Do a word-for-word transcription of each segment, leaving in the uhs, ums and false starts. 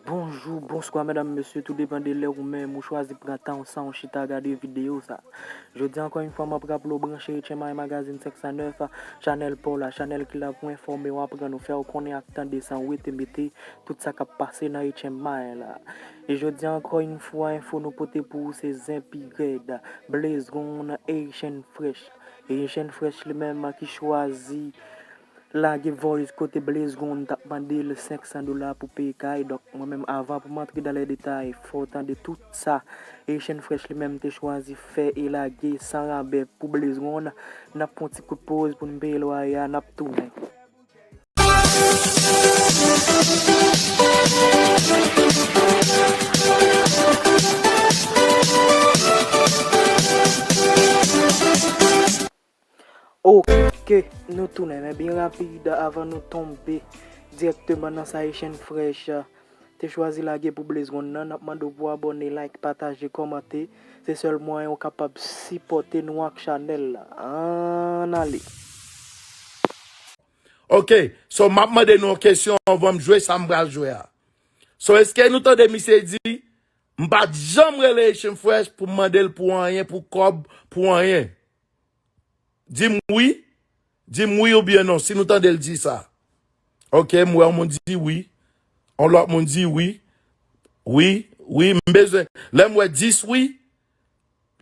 Bonjou, bonswa, medam, mesye, tou depann de lè ou menm ou chwazi pran tan ou san ou chita gade videyo sa. Jodi ankò yon fwa, m ap raple w branche H M I Magazine senk san nèf, chanèl pa w la, chanèl ki la pou enfòme w, aprann ou, fè w konnen ak tande san w rete mete tout sa k ap pase nan H M I la. E jodi ankò yon fwa, enfo nou pote pou ou se Zen Pi Rèd, Blaze One, Haitian Fresh. E Haitian Fresh li menm ki chwazi lage voice kote Blaze One t ap mande l senk san dola pou peye kay. Donk, mwen menm, avan pou m antre dans les détails, fò w tande tout sa Haitian Fresh li menm te chwazi fè e lage san rabè pou Blaze One. N ap pran ti kout poz pou n peye lwaye a, n ap tounen. Ok, nou tounen, men byen rapid, avan nou tonbe dirèkteman nan sa Haitian Fresh te chwazi lage pou Blaze One nan, n ap mande w pou abòne, like, pataje, kòmante. Se sèl mwayen ou kapab sipòte nou ak chanèl la. Ann ale. Ok, so m ap mande nou yon kesyon anvan m jwe sa m pral jwe a. So, èske nou tande misye di, m pa t janm rele Haitian Fresh pou m mande l pou anyen, pou kòb, pou anyen? Di m wi. Di m wi oubyen non, si nou tande l di sa. Ok, m wè yon moun di wi. Yon lòt moun di wi. Wi, wi, m bezwen. Lè m wè dis wi,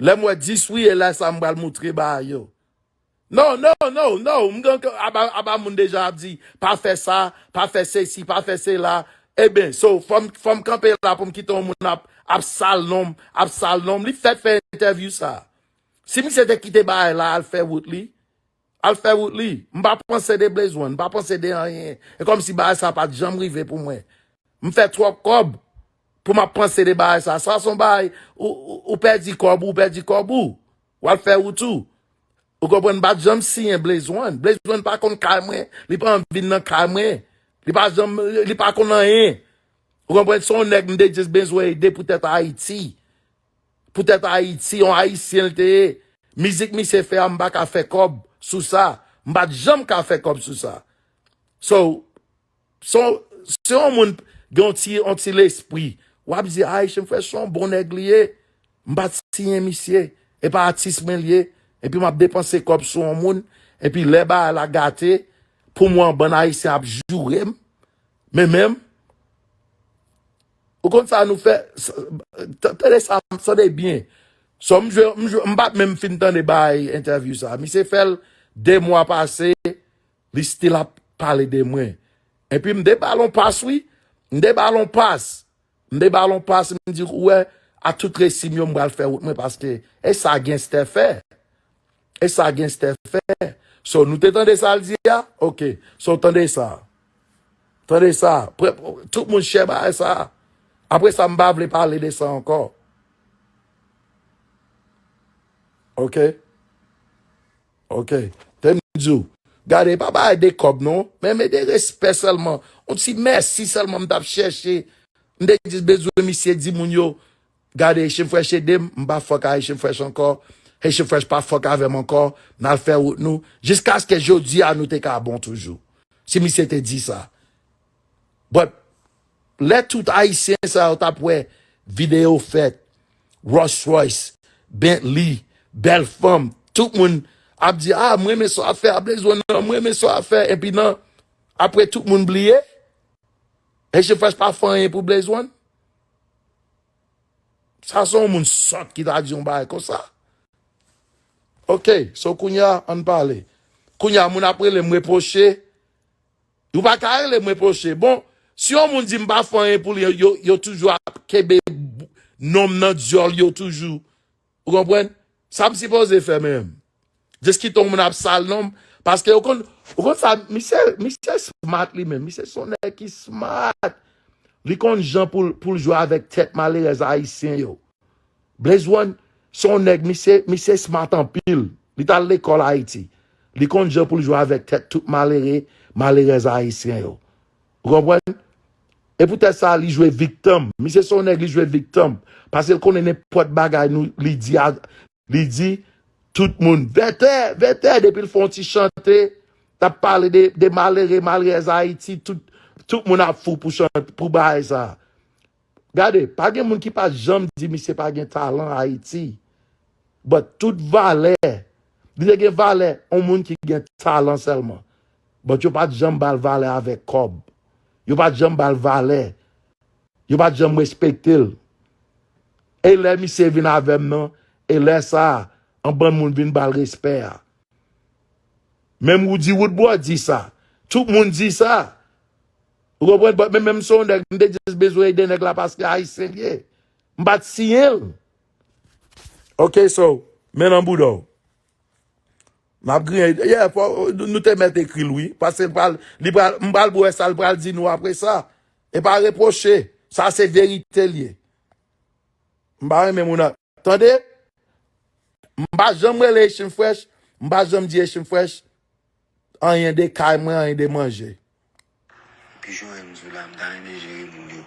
lè m wè dis wi, e lè sa m pral moutre bagay yo. Non, non, non, non, m gen aba, aba moun deja ap di, pa fè sa, pa fè sesi, pa fè sela. Eben, so, fò m, fò m kanpe la pou m kite yon moun ap, ap sal non m, ap sal non m. Li fèk fè entèvyou sa. Si misye te kite bagay la al fè wout li, al fè wout li. M pa panse de Blaze One, m pa panse de anyen. E kòmsi bagay sa pa t janm rive pou mwen. M fè twòp kòb pou m ap panse de bagay sa. Sa se yon bagay, ou, ou, ou pèdi kòb ou, ou pèdi kòb ou. W al fè wout ou. Ou konprann, m pa t janm siyen Blaze One. Blaze One pa konn kay mwen, li pa anvi vin nan kay mwen. Li pa janm, li pa konn anyen. Ou konprann, se yon nèg m te just bezwen ede poutèt Ayiti. Poutèt Ayiti, yon Ayisyen l te ye. Mizik misye fè a, m pa ka fè kòb sou sa. M pa t janm ka fè kòb sou sa. So, se yon, se yon moun gen yon ti, yon ti lespri. W ap di, Haitian Fresh se yon bon nèg li ye. M pa t siyen misye. E pa atis mwen li ye. Epi m ap depanse kòb sou yon moun. Epi lè bagay la gate, pou mwen, bann Ayisyen ap joure m. Men menm, ou konn sa nou fè, tande sa, tande byen. So, m jwe, m jwe, m pa t menm fin tande bay entèvyou sa. Misye fè l de mwa pase, li still ap pale de mwen. Epi m de ba l on pas wi. M de ba l on pas. M de ba l on pas, m di, ou wè, a tout resi m yo, m pral fè wout mwen paske e sa genstè fè. E sa genstè fè. So, nou te tande sa l di a? Ok. So, tande sa. Tande sa. Tout moun share bagay sa. Apre sa, m pa vle pale de sa ankò. Ok. Ok. Te m di w, gade, pa bagay de kòb non, men, men de respè sèlman. On ti mèsi sèlman m t ap chèche. M te jis bezwen misye di moun yo, gade, Haitian Fresh ede m, m pa fòk a Haitian Fresh ankò. Haitian Fresh pa fòk avè m ankò. N al fè wout nou. Jiskaske jodi a nou te ka bon toujou. Si misye te di sa. But lè tout Ayisyen sa yo t ap wè videyo fèt, Rolls Royce, Bentley, bèl fanm, tout moun ap di, ah, m renmen sa w ap fè a, Blaze One nan, m renmen sa w ap fè. Epi nan, apre tout moun bliye, Haitian Fresh pa fè anyen pou Blaze One. Sa se yon moun sòt ki ta di yon bagay konsa. Ok, so kounye a, ann pale. Kounye a, moun ap rele m repwoche. Ou pa ka rele m repwoche. Bon, si yon moun di m pa fè anyen pou li, yo, yo toujou ap kenbe non m nan dyòl yo toujou. Ou konprann? Sa m sipoze fè menm? Jis kite yon moun ap sal non m. Paske ou konn, ou konn sa, misye, misye smart li menm. Misye se yon nèg ki smart. Li konn jan pou l, pou l jwe avèk tèt malerèz ayisyen yo. Blaze One, se yon nèg, misye, misye smart anpil. Li t al lekòl Ayiti. Li konn jan pou l jwe avèk tèt tout malere, malerèz ayisyen yo. Ou konprann? E poutèt sa, li jwe viktim. Misye se yon nèg, li jwe viktim. Paske l konnen nenpòt bagay nou, li di a, li di, tout moun, vètè, vètè, depi l fè yon ti chante, t ap pale de, de malere, malerèz Ayiti, tout, tout moun ap fou pou chante, pou bagay sa. Gade, pa gen moun ki pa janm di misye pa gen talan Ayiti. But tout valè, li te gen valè yon moun ki gen talan sèlman. But yo pa t janm ba l valè avèk kòb. Yo pa t janm ba l valè. Yo pa t janm respekte l. E lè misye vin avè m nan, e lè sa a, yon bann moun vin ba l respè a. Menm Roody Woodboy di sa. Tout moun di sa. Ou konprann? But men menm se yon nèg, m te just bezwen ede nèg la paske ayisyen l ye. M pa t siyen l. Ok, so, men nan bouda w. M ap griyen. Yeah, fò, nou te mèt ekri l, wi. Paske l pral, li pral, m pral wè sa l pral di nou apre sa. E pa repwoche. Sa se verite l ye. M pa renmen moun nan. Tande? M pa janm rele Echin Fresh. M pa janm di Echin Fresh anyen de kay mwen, anyen de manje. Pijon M di w la, m ta renmen jere moun yo.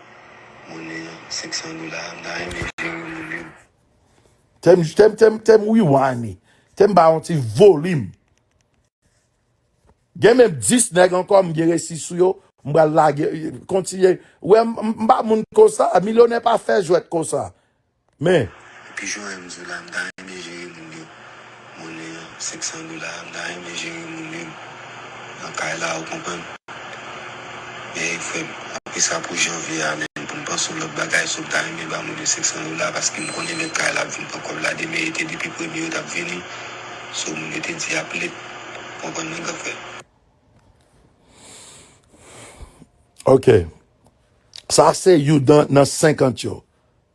Monnen an, senk san dola, m ta renmen jere moun yo. Tèm, tèm, tèm, tèm rewind li. Tèm ba yon ti volim. Gen menm dis nèg ankò m gen resi sou yo, m pral lage, kontinye. Wè, m, m, m pa moun konsa, milyonè pa fè jwèt konsa. Men. Pijon M di w la, m ta renmen jere moun yo. Monnen an, senk san dola, m ta renmen jere moun yo. Nan kay la, ou konprann? Men, frè m, apre sa pou janvye a, men, pou m panse yon lòt bagay, so m ta renmen ba moun yo senk san dola, paske m konnen mèt kay la ap vin pran kòb la demen, e te depi premye yo t ap vini. So, moun yo te di y ap late. Konprann mwen, gran frè? Ok. Sa se youn nan, nan senkant yo.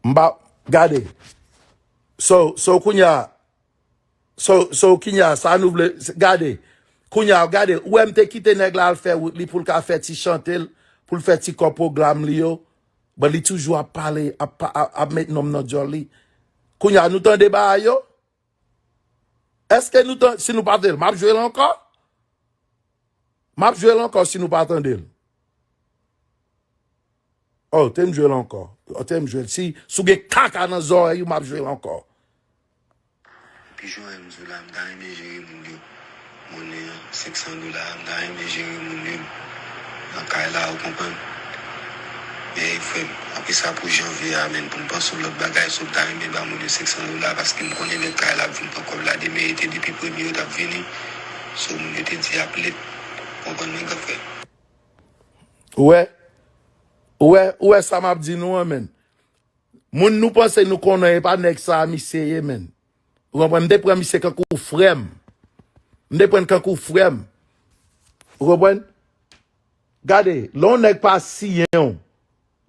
M pa, gade. So, so kounye a, so, so kounye a, sa nou vle, gade. Kounye a, gade, ou wè m te kite nèg la al fè wout li pou l ka fè ti chante l, pou l fè ti kòb pwogram li yo. But li toujou ap pale, ap, pa- ap, ap met nonm nan dyòl li. Kounye a, nou tande bagay yo? Èske nou tan, si nou pa tande l, m ap jwe l ankò? M ap jwe l ankò si nou pa tande l. Oh, te m jwe l ankò. Oh, te m jwe l. Si, si w gen kaka nan zòrèy ou, m ap jwe l ankò. Pijon M di w la, m ta renmen jere moun yo. Monnen an, senk san dola, m ta renmen jere moun yo. Nan kay la, ou konprann? Men, frè m, apre sa pou janvye a, men, pou m panse yon lòt bagay, so m ta renmen ba moun yo senk san dola, paske m konnen mèt kay la ap vin pran kòb la demen, e te depi premye yo t ap vini. So, moun yo te di y ap late. Konprann mwen, gran frè? Ou wè? Ou wè, ou wè sa m ap di nou an, men. Moun nou panse nou konnen, e pa nèg sa a misye ye, men. Ou konprann? M te pran misye kankou frè m. M te pran l kankou frè m. Ou konprann? Gade, lè yon nèg pa siyen w,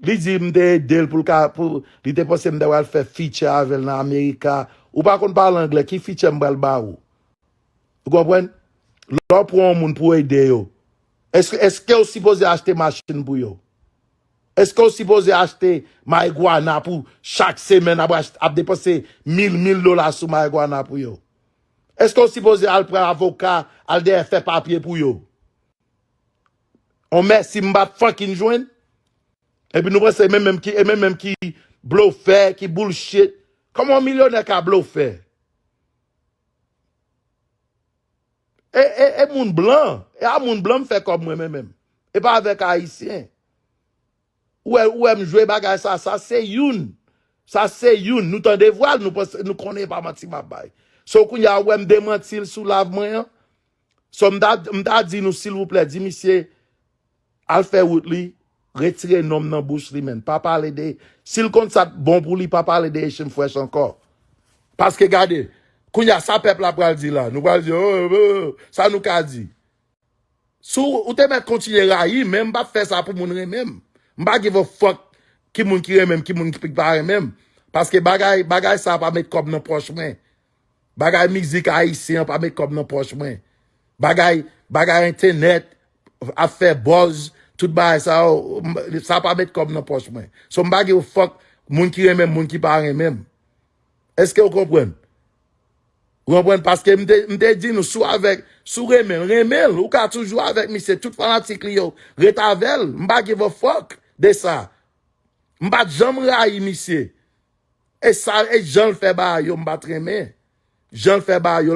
li di m te ede l pou l ka, pou, li te panse m ta pral fè feature avè l nan Amerika. Ou pa konn pale anglè, ki feature m pral ba ou? Ou konprann? Lè w pran yon moun pou w ede yo, èske, èske w sipoze achte machin pou yo? Èske w sipoze achte marigwana pou chak semèn ap, ach- ap depanse mil, mil dola sou marigwana pou yo? Èske w sipoze al pran avoka, al dèyè fè papye pou yo? On mèsi m pa t fucking jwenn. Epi nou panse e menm menm ki, e menm menm ki blofè, ki bullshit. Kòman yon milyonè ka blofè? E, e, e moun blan. E a moun blan m fè kòb mwen, mwen menm. E pa avèk ayisyen. Ou wè, ou wè m jwe bagay sa, sa se youn. Sa se youn. Nou tande vwa l, nou panse, nou konnen e pa manti m ap bay. So kounye a, ou wè m demanti l sou live mwen an. So m ta, m ta di nou, silvouplè, di misye, al fè wout li, retire non m nan bouch li, menn. Pa pale de, si l konn sa k bon pou li, pa pale de Echin Fresh ankò. Paske gade, kounye a sa pèp la pral di la. Nou pral di, oh, oh, oh, sa nou ka di. Si w, ou te mèt kontinye rayi, men m p ap fè sa pou moun renmen m. M pa give a fuck ki moun ki renmen m, ki moun ki pa renmen m. Paske bagay, bagay sa pa met kòb nan pòch mwen. Bagay mizik ayisyen an pa met kòb nan pòch mwen. Bagay, bagay entènèt, ap fè buzz, tout bagay sa yo, m- sa pa met kòb nan pòch mwen. So m pa give a fuck moun ki renmen m, moun ki pa renmen m. Èske w konprann? Ou konprann? Paske m te, m te di nou, si w avèk, si w renmen l, renmen l. Ou ka toujou avèk misye. Tout fanatik li yo, ret avè l. M pa give a fuck de sa. M pa t janm rayi misye. E sa, e jan l fè bagay yo, m pa t renmen. Jan l fè bagay yo,